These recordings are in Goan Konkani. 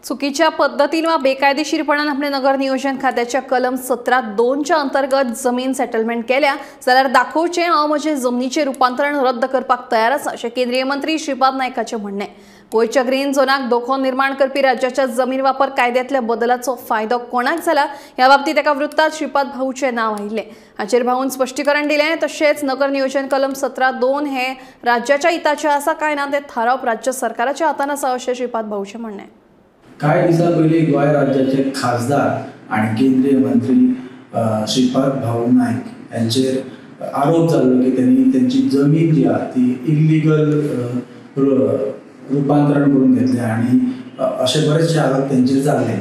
चुकीच्या पद्दतीन वा बेकायदेशीरपणान आपणे नगर नियोजन खात्याच्या कलम 17(2) अंतर्गत जमीन सेटलमेंट केल्या जाल्यार दाखोवचें, हांव म्हजें जमनीचें रुपांतरण रद्द करपाक तयार आसा अशें केंद्रीय मंत्री श्रीपाद नायकाचें म्हणणें। गोंयच्या ग्रीन झोनाक धोको निर्माण करपी राज्याच्या जमीन वापर कायद्यांतल्या बदलाचो फायदो कोणाक जाला ह्या बाबतींत एका वृत्तात श्रीपाद भाऊचें नांव आयिल्लें। हाचेर भाऊन स्पश्टीकरण दिलें। तशेंच नगर नियोजन कलम 17(2) हे राज्याच्या हिताचें आसा काय ना तें थारावप राज्य सरकाराच्या हातान आसा अशें श्रीपाद भाऊचें म्हणणें। कांय दिसां पयलीं गोंय राज्याचे खासदार आनी केंद्रीय मंत्री श्रीपाद भाऊ नायक यांचेर आरोप जाल्लो की त्यांनी त्यांची जमीन जी आहा ती इल्लिगल रुपांतरण करून घेतले आनी अशे बरेचशे आरोप तेंचेर जाल्ले।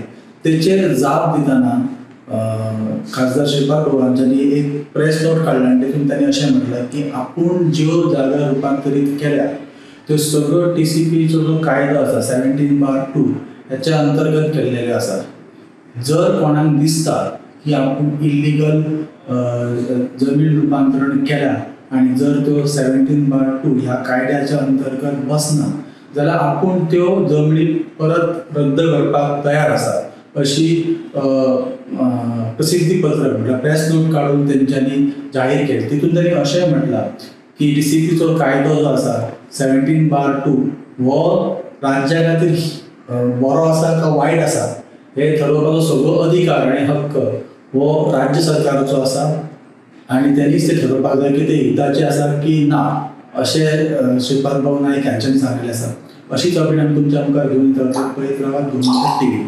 तेचेर जाप दितना खासदार श्रीपाद भाऊ हांच्यांनी एक प्रेस नोट काडला आनी तेतून तांणी अशें म्हटलां की आपूण ज्यो जागा रुपांतरीत केल्या त्यो सगळ्यो TCPचो जो कायदो आसा 17/2 ह्याच्या अंतर्गत केल्लेले आसा। जर कोणाक दिसता की आपूण इल्लिगल जमीन रुपांतरण केल्या आनी जर त्यो 17/2 ह्या कायद्याच्या अंतर्गत बसना जाल्यार आपूण त्यो जमनी परत रद्द करपाक तयार आसा अशी प्रसिद्धी पत्रक म्हटल्यार प्रेस नोट काडून तेंच्यांनी जाहीर केली। तितून तांणी अशें म्हटलां की TCPचो कायदो जो आसा 17/2 हो राज्या खातीर बरो आसा काय वायट आसा हे ठरोवपाचो सगळो अधिकार आनी हक्क हो राज्य सरकाराचो आसा आनी तेणीच ते ठरोवपाक जाय की ते हिताचे आसा की ना अशें श्रीपाद भाऊ नायक हांच्यांनी सांगिल्लें आसा। अशीच अपडेट आमी तुमच्या मुखार घेवन येता। पळयत रावात गोमंतक टीव्ही।